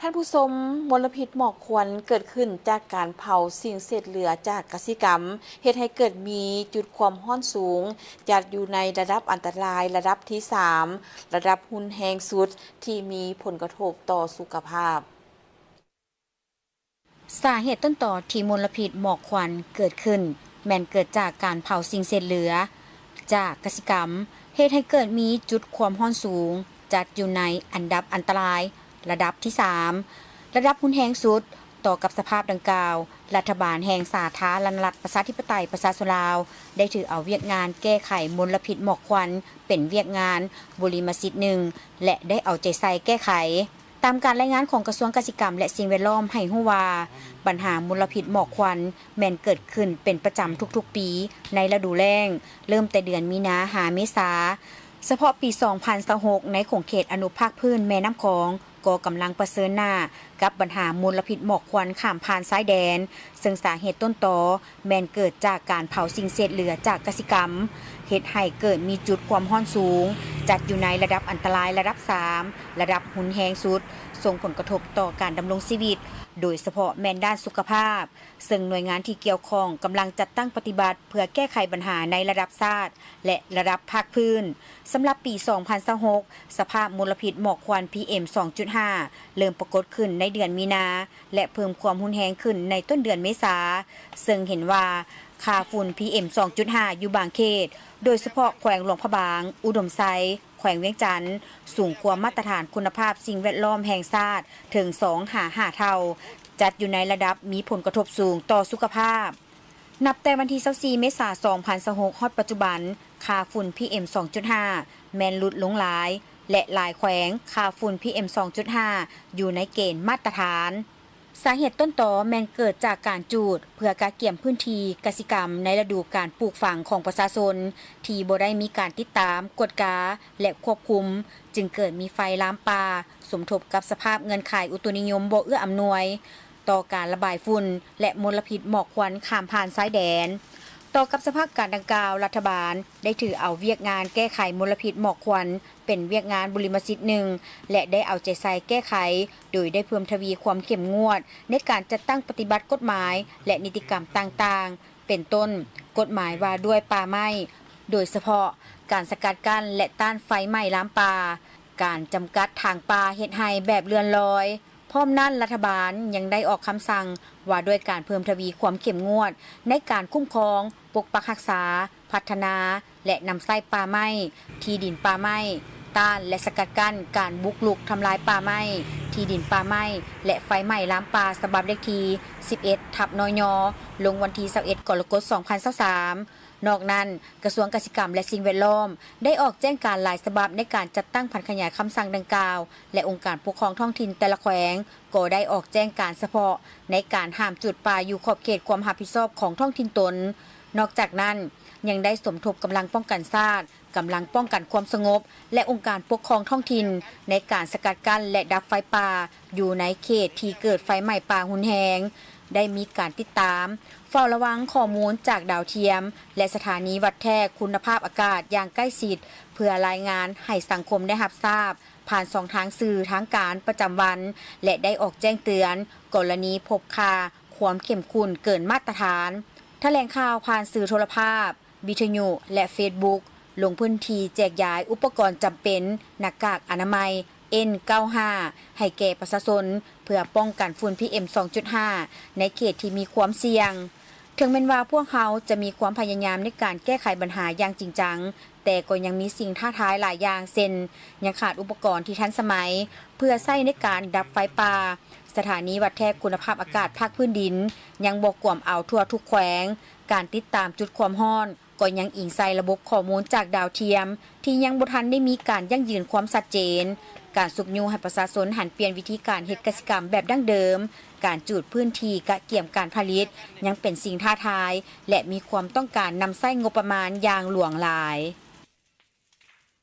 ທ່ານຜູ້ຊົມ, ມົນລະພິດໝອກຄວັນເກີດຂຶ້ນຈາກການເຜົາສິ່ງເສດເຫຼືອຈາກກະສິກຳ, ເຮັດໃຫ້ເກີດມີຈຸດຄວາມຮ້ອນສູງ, ຈັດຢູ່ໃນລະດັບອັນຕະລາຍລະດັບທີສາມ, ລະດັບຮຸນແຮງສຸດທີ່ມີຜົນກະທົບຕໍ່ສຸຂະພາບ. ສາເຫດຕົ້ນຕໍທີ່ມົນລະພິດໝອກຄວັນເກີດຂຶ້ນ ແມ່ນເກີດຈາກການເຜົາສິ່ງເສດເຫຼືອຈາກກະສິກຳ, ເຮັດໃຫ້ເກີດມີຈຸດຄວາມຮ້ອນສູງ ຈັດຢູ່ໃນອັນດັບອັນຕະລາຍລະດັບທີສາມ, ລະດັບຮຸນແຮງສຸດ. ຕໍ່ກັບສະພາບດັ່ງກ່າວ, ລັດຖະບານແຫ່ງສາທາລະນະລັດ ປະຊາທິປະໄຕ ປະຊາຊົນລາວ ໄດ້ຖືເອົາວຽກງານແກ້ໄຂມົນລະພິດໝອກຄວັນ ເປັນວຽກງານບຸລິມະສິດໜຶ່ງ ແລະ ໄດ້ເອົາໃຈໃສ່ແກ້ໄຂ. ຕາມການລາຍງານຂອງກະຊວງກະສິກຳ ແລະ ສິ່ງແວດລ້ອມໃຫ້ຮູ້ວ່າ, ບັນຫາມົນລະພິດໝອກຄວັນແມ່ນເກີດຂຶ້ນເປັນປະຈຳທຸກໆປີໃນລະດູແລ້ງ, ເລີ່ມແຕ່ເດືອນມີນາຫາເມສາ. ສະເພາະປີສອງພັນຊາວຫົກ ໃນຂົງເຂດອະນຸພາກພື້ນແມ່ນ້ຳຂອງ ກໍກຳລັງປະເຊີນໜ້າກັບບັນຫາມົນລະພິດໝອກຄວັນຂ້າມຜ່ານຊາຍແດນ, ເຊິ່ງສາເຫດຕົ້ນຕໍ ແມ່ນເກີດຈາກການເຜົາສິ່ງເສດເຫຼືອຈາກກະສິກຳ, ເຮັດໃຫ້ເກີດມີຈຸດຄວາມຮ້ອນສູງ, ຈັດຢູ່ໃນລະດັບອັນຕະລາຍລະດັບສາມ, ລະດັບຮຸນແຮງສຸດ, ສົ່ງຜົນກະທົບຕໍ່ການດຳລົງຊີວິດ, ໂດຍສະເພາະແມ່ນດ້ານສຸຂະພາບ, ເຊິ່ງໜ່ວຍງານທີ່ກ່ຽວຂ້ອງກຳລັງຈັດຕັ້ງປະຕິບັດເພື່ອແກ້ໄຂບັນຫາໃນລະດັບຊາດ ແລະ ລະດັບພາກພື້ນ. ສຳລັບປີສອງພັນຊາວຫົກ ສະພາບມົນລະພິດໝອກຄວັນ ພີເອັມ ສອງຈຸດຫ້າ ເລີ່ມປາກົດຂຶ້ນໃນເດືອນມີນາ ແລະ ເພີ່ມຄວາມຮຸນແຮງຂຶ້ນໃນຕົ້ນເດືອນເມສາ, ເຊິ່ງເຫັນວ່າຄ່າຝຸ່ນ ພີເອັມ ສອງຈຸດຫ້າ ຢູ່ບາງເຂດ, ໂດຍສະເພາະແຂວງຫຼວງພະບາງ, ອຸດົມໄຊ, ແຂວງວຽງຈັນ, ສູງກວ່າມາດຕະຖານຄຸນນະພາບສິ່ງແວດລ້ອມແຫ່ງຊາດເຖິງສອງຫາຫ້າເທົ່າ, ຈັດຢູ່ໃນລະດັບມີຜົນກະທົບສູງຕໍ່ສຸຂະພາບ. ນັບແຕ່ວັນທີຊາວສີ່ ເມສາ ສອງພັນຊາວຫົກ ຮອດປັດຈຸບັນ, ຄ່າຝຸ່ນ ພີເອັມ ສອງຈຸດຫ້າ ແມ່ນຫຼຸດລົງຫຼາຍ ແລະ ຫຼາຍແຂວງຄ່າຝຸ່ນ ພີເອັມ ສອງຈຸດຫ້າ ຢູ່ໃນເກນມາດຕະຖານ. ສາເຫດຕົ້ນຕໍແມ່ນເກີດຈາກການຈູດເພື່ອກະກຽມພື້ນທີ່ກະສິກຳໃນລະດູການປູກຝັງຂອງປະຊາຊົນ ທີ່ບໍ່ໄດ້ມີການຕິດຕາມ, ກວດກາ ແລະ ຄວບຄຸມ, ຈຶ່ງເກີດມີໄຟລາມປ່າ, ສົມທົບກັບສະພາບເງື່ອນໄຂອຸຕຸນິຍົມບໍ່ເອື້ອອຳນວຍ ຕໍ່ການລະບາຍຝຸ່ນ ແລະ ມົນລະພິດໝອກຄວັນຂ້າມຜ່ານຊາຍແດນ. ຕໍ່ກັບສະພາບການດັ່ງກ່າວ, ລັດຖະບານໄດ້ຖືເອົາວຽກງານແກ້ໄຂມົນລະພິດໝອກຄວັນເປັນວຽກງານບຸລິມະສິດໜຶ່ງ ແລະ ໄດ້ເອົາໃຈໃສ່ແກ້ໄຂ ໂດຍໄດ້ເພີ່ມທະວີຄວາມເຂັ້ມງວດໃນການຈັດຕັ້ງປະຕິບັດກົດໝາຍ ແລະ ນິຕິກຳຕ່າງໆ ເປັນຕົ້ນ ກົດໝາຍວ່າດ້ວຍປ່າໄມ້, ໂດຍສະເພາະການສະກັດກັ້ນ ແລະ ຕ້ານໄຟໄໝ້ລາມປ່າ, ການຈຳກັດຖາງປ່າເຮັດໄຮ່ແບບເລື່ອນລອຍ. ພ້ອມນັ້ນ, ລັດຖະບານຍັງໄດ້ອອກຄຳສັ່ງວ່າດ້ວຍການເພີ່ມທະວີຄວາມເຂັ້ມງວດໃນການຄຸ້ມຄອງ, ປົກປັກຮັກສາ, ພັດທະນາ ແລະ ນຳໃຊ້ປ່າໄມ້, ທີ່ດິນປ່າໄມ້, ຕ້ານ ແລະ ສະກັດກັ້ນການບຸກລຸກທຳລາຍປ່າໄມ້, ທີ່ດິນປ່າໄມ້ ແລະ ໄຟໄໝ້ລາມປ່າ ສະບັບເລກທີສິບເອັດ ທັບ ນຍ ລົງວັນທີຊາວເອັດ ກໍລະກົດ ສອງພັນຊາວສາມ. ນອກນັ້ນ, ກະຊວງກະສິກຳ ແລະ ສິ່ງແວດລ້ອມ ໄດ້ອອກແຈ້ງການຫຼາຍສະບັບໃນການຈັດຕັ້ງຜັນຂະຫຍາຍຄຳສັ່ງດັ່ງກ່າວ ແລະ ອົງການປົກຄອງທ້ອງຖິ່ນແຕ່ລະແຂວງ ກໍໄດ້ອອກແຈ້ງການສະເພາະໃນການຫ້າມຈູດປ່າຢູ່ຂອບເຂດຄວາມຮັບຜິດຊອບຂອງທ້ອງຖິ່ນຕົນ. ນອກຈາກນັ້ນ, ຍັງໄດ້ສົມທົບກຳລັງປ້ອງກັນຊາດ, ກຳລັງປ້ອງກັນຄວາມສະຫງົບ ແລະ ອົງການປົກຄອງທ້ອງຖິ່ນ ໃນການສະກັດກັ້ນ ແລະ ດັບໄຟປ່າຢູ່ໃນເຂດທີ່ເກີດໄຟໄໝ້ປ່າຮຸນແຮງ, ໄດ້ມີການຕິດຕາມ, ເຝົ້າລະວັງຂໍ້ມູນຈາກດາວທຽມ ແລະ ສະຖານີວັດແທກຄຸນນະພາບອາກາດຢ່າງໃກ້ຊິດ ເພື່ອລາຍງານໃຫ້ສັງຄົມໄດ້ຮັບຊາບ ຜ່ານຊ່ອງທາງສື່ທາງການປະຈຳວັນ ແລະ ໄດ້ອອກແຈ້ງເຕືອນກໍລະນີພົບຄ່າຄວາມເຂັ້ມຂຸ້ນເກີນມາດຕະຖານ. ຖະແຫຼງຂ່າວຜ່ານສື່ໂທລະພາບ, ວິທະຍຸ ແລະ ເຟສບຸກ, ລົງພື້ນທີ່ແຈກຢາຍອຸປະກອນຈຳເປັນ, ໜ້າກາກອະນາໄມ ເອັນ ເກົ້າຫ້າ ໃຫ້ແກ່ປະຊາຊົນ ເພື່ອປ້ອງກັນຝຸ່ນ ພີເອັມ ສອງຈຸດຫ້າ ໃນເຂດທີ່ມີຄວາມສ່ຽງ. ເຖິງແມ່ນວ່າພວກເຮົາຈະມີຄວາມພະຍາຍາມໃນການແກ້ໄຂບັນຫາຢ່າງຈິງຈັງ, ແຕ່ກໍຍັງມີສິ່ງທ້າທາຍຫຼາຍຢ່າງ ເຊັ່ນ ຍັງຂາດອຸປະກອນທີ່ທັນສະໄໝເພື່ອໃຊ້ໃນການດັບໄຟປ່າ, ສະຖານີວັດແທກຄຸນນະພາບອາກາດພາກພື້ນດິນຍັງບໍ່ກວມເອົາທົ່ວທຸກແຂວງ, ການຕິດຕາມຈຸດຄວາມຮ້ອນ ກໍຍັງອີງໃສ່ລະບົບຂໍ້ມູນຈາກດາວທຽມ ທີ່ຍັງບໍ່ທັນໄດ້ມີການຢັ້ງຢືນຄວາມຊັດເຈນ. ການຊຸກຍູ້ໃຫ້ປະຊາຊົນຫັນປ່ຽນວິທີການເຮັດກະສິກຳແບບດັ້ງເດີມ, ການຈູດພື້ນທີ່ກະກຽມການຜະລິດ ຍັງເປັນສິ່ງທ້າທາຍ ແລະ ມີຄວາມຕ້ອງການນຳໃຊ້ງົບປະມານຢ່າງຫຼວງຫຼາຍ.